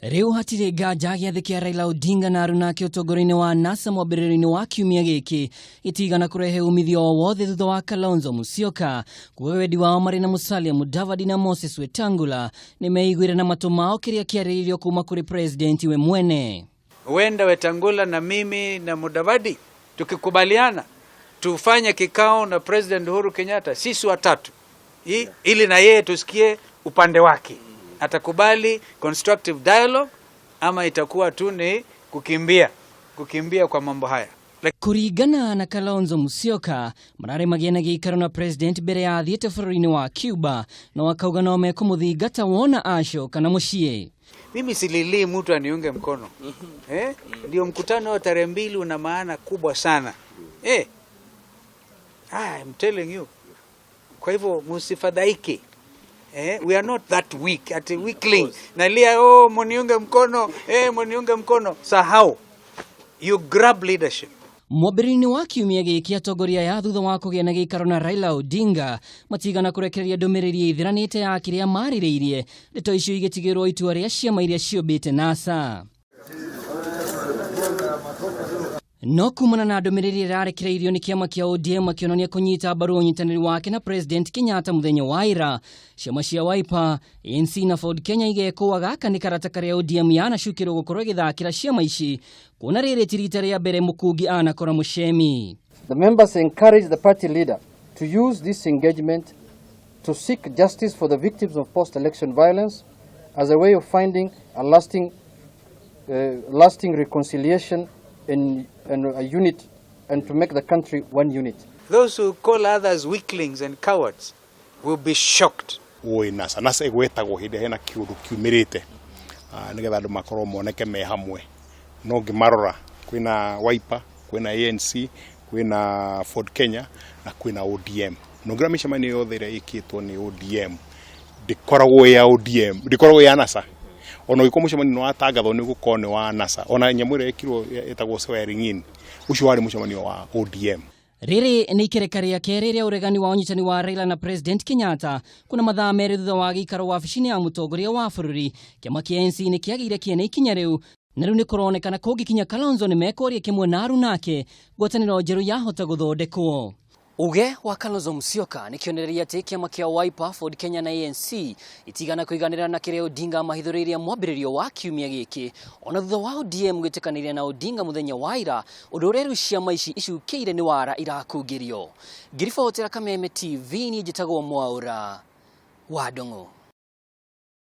Rĩu hatirĩ nganja gĩathĩ kĩa Raila Odinga na aruna ake ũtongoria-inĩ wa NASA mwambĩrĩrio-inĩ wa kiumia gĩkĩ gĩtigana kũrehe umithio o wothe thutha wa Kalonzo Musyoka kuga wendi wao marĩ na Musalia Mudavadi na Moses Wetangula nĩ meiguire na matũ mao kĩrĩa kĩarĩrĩirio kuma kũrĩ president we mwene. Huenda Wetangula na mimi na Mudavadi tukikubaliana tufanye kikao na President Uhuru Kenyatta, sisi watatu, ili na yeye tusikie upande wake, atakubali constructive dialogue ama itakuwa tu ni kukimbia kukimbia kwa mambo haya. Kũringana na Kalonzo Musyoka, mararĩ magĩe na gĩikaro na president mbere ya athiĩte bũrũri-inĩ wa Cuba, na wakauga no mekũmũthingata wona acoka na mũciĩ. Mimi sililii mtu aniunge mkono, eh? Ndio mkutano wa tarehe 2 una maana kubwa sana, eh? Ah, I'm telling you. Kwa hivyo msifadhaike. Eh, we are not that weak at weakling. Nalia, "Oh, muniunge mkono, eh, muniunge mkono." Sahau. You grab leadership. Mwambĩrĩrio-inĩ wa kiumia gĩkĩ, atongoria aya thutha wa kũgĩa na gĩikaro na Raila Odinga matigana kũrekereria ndũmĩrĩri ĩthiranĩte ya kĩrĩa marĩrĩirie, ndeto icio igĩtigĩrwo itua rĩa ciama iria ciũmbĩte NASA. No kumana na ndũmĩrĩri ĩrarekereirio nĩ kĩama kĩa ODM akĩonania kũnyita mbaru ũnyitanĩri wake na President Kenyatta mũthenya wa ira, ciama cia Wiper, ANC na Ford Kenya igekũa gaka nĩ karata karĩa ODM yanacukĩrwo gũkorwo ĩgĩthakĩra ciama ici, kuona rĩrĩ ti rita rĩa mbere mũkungi anakora mũcemi. The members encourage the party leader to use this engagement to seek justice for the victims of post-election violence as a way of finding a lasting reconciliation and a unit and to make the country one unit. Those who call others weaklings and cowards will be shocked. Ũĩ NASA, NASA ĩgwetagwo hĩndĩ hena kĩũndũ kiumĩrĩte, nĩgetha andũ makorwo moneke me hamwe. No ngĩmarora, kwĩna Wiper, kwĩna ANC, kwĩna Ford Kenya na kwĩna ODM. Na ũngĩrora mĩcemanio yothe ĩrĩa ĩkĩtwo nĩ ODM, ndĩkoragwo ĩ ya ODM, ndĩkoragwo ĩ ya NASA. Ona ũngĩkorwo mũcemanio nĩ watangathwo nĩ ũgũkorwo nĩ wa NASA, ona nyamũ ĩrĩa ĩkirwo ĩtagwo swearing in, ũcio warĩ mũcemanio wa ODM. Rĩrĩ nĩ ikereka rĩa kerĩ rĩa ũregani wa ũnyitani wa Raila na President Kenyatta. Kuna mathaa 2 thutha wa gĩikaro wabici-inĩ ya mũtongoria wa bũrũri, kĩama kĩa ANC nĩ kĩagĩire kĩene ikinya rĩu, na rĩu nĩ kũronekana kũngĩkinya Kalonzo nĩ mekũria kĩmwe na aruna ake ngwatanĩro njerũ yahota gũthondekwo. Uge wa Kalonzo Musyoka nĩ kĩonereria atĩ kĩama kĩa Wiper, Ford Kenya na ANC itigana kũiganĩra na kĩrĩa Odinga mahithũrĩirie mwambĩrĩrio wa kiumia gĩkĩ, ona thutha wa ODM gwĩtĩkanĩria na Odinga mũthenya wa ira, ũndũ ũrĩa rĩu ciama ici icukĩire nĩ wara irakungĩrio. Ngĩribotera Kameme TV, niĩ njĩtagwo Mwaũra wa Ndung'u.